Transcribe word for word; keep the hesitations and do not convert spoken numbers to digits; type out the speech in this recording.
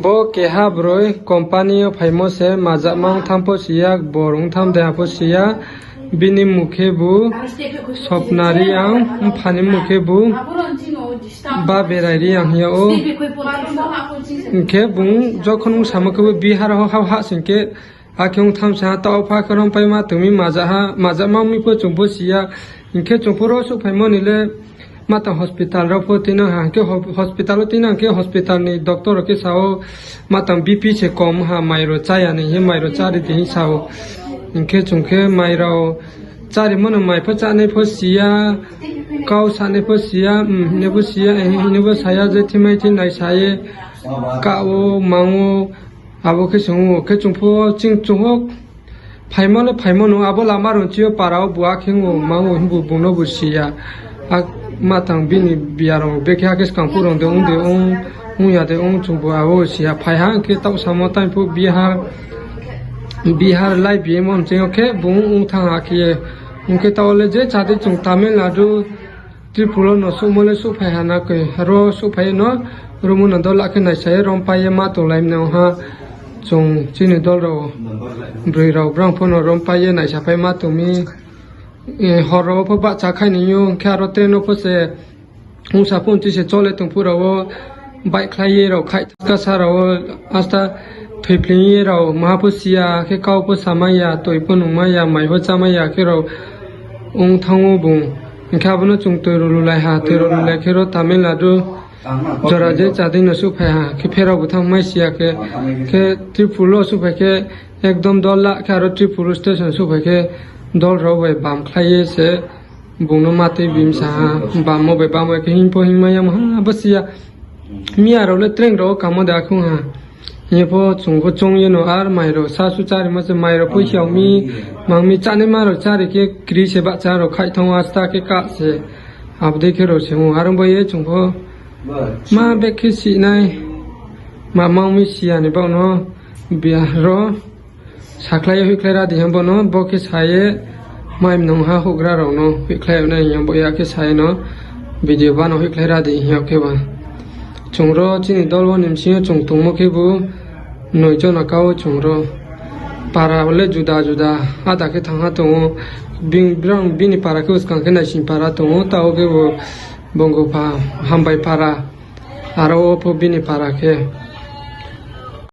Bo keha broi company yo phaimo se, majama ongtham pho si ya, bor ongtham deha pho si ya, bini mmung khebu Sopna Reang, mpha ni mmung khebu Baberai Reang hing yag ou. Hing khe bung jokhon ong samo khebu Bihar wo hah sing khe, akhe ongtham sa ha, taoh pha khe rom paima tong mi, majama ong mi pho chung pho si ya. Hing khe chung pho ro souhphaimo ni le, ma tang hospital rao pho tuinang ha, hing khe hospital wo tuinang khe hospital ni doctor rao khe sa ou, ma tang B P se kom ha, mai rao chá ya ni hing ye mai rao chári di hing sa ou. Hing khe chung khe mai rao chárimo no mai pho chánai pho si ya, kau sanai pho si ya, hing nai pho si ya, hing nai pho sa ya, je thimai thi naisa ye, ka ou, mang ou, abo khe se ong ou, khe chung pho, chung pho phaimo le phaimo no, abo lama rung chi yo para wo bu akhe ong ou, mang ou hingbu bung no bu si ya. Ma tang bini biya rao bekhe akhe skang phuh rao de ong de ong, ong ya de ong, chung bu abo si ya. Phai ha hing khe taoh samo time phuh Bihar, Bihar lai bimo mching yo khe bung ong thanng ha khe ye. Ong khe taoh le je chadi chung Tamil Nadu, Tripura no souhmo le souhphai ha na khe, aro souhphai ye no, rumo no dol la khe naisa ye rompai ye ma tonglai mnang ha. Chung chini dol rao, broi rao brang pho no rompai ye naisa pai ma tong mi. Hor rao pho bahcha khai ni yo, hing khe aro train no pho se ongsa pho nti se chole tong phuh rao wo, baihkhlai ye rao khaih kasa rao wo, asta thoipling ye rao maha pho si ya, khe kau pho samai ya, toi pho nungmai ya, mai pho chámai ya khe rao ong thanng ou bung. Hing khe abo no chung toi rao lulai ha, toi rao lulai khe ro Tamil Nadu jora je chadei no souhphai ha, khe pherao bu thanngmai si ya khe, khe Tripura wo souhphai khe ekdom dol la khe aro Tripura station souhphai khe dol rao bai bamkhlai ye se bung no ma tui bimsa ha, bammo bai bammo khe hing pho hingmai ya mo ha, bo si ya. Miya rao le train rao wo kamo de akhe ong ha. Hing ye pho chung pho choung ye no ar mai rao sa su chárimo se mai rao pho hiao mi, mang mi chánaima rao chári khe kri se bahcha rao khaih thanng ou, asta khe kah se. Abo dei khe rao se ong ou, are ong bai ye chung pho ma bek khe si nai, ma mang mi si ya ni baoh no, biya rao sakhlai ye hoihkhlai ra di hing bo no, bo khe sa ye mai mnang ha houhgra rao no hoihkhlai yag nai hing ye bo ya khe sa ye no, video ba no hoihkhlai ra di hing yag khe ba. Chung ro chini dol wo ni bsing yo chung tongmo khebu noi jona ka wo chung ro. Para le juda juda, ada khe thanng ha tong ou, bini para khe buskang khe Naising para tong ou, taoh khebu Bongopha, Hambai para, aro wo pho bini para khe.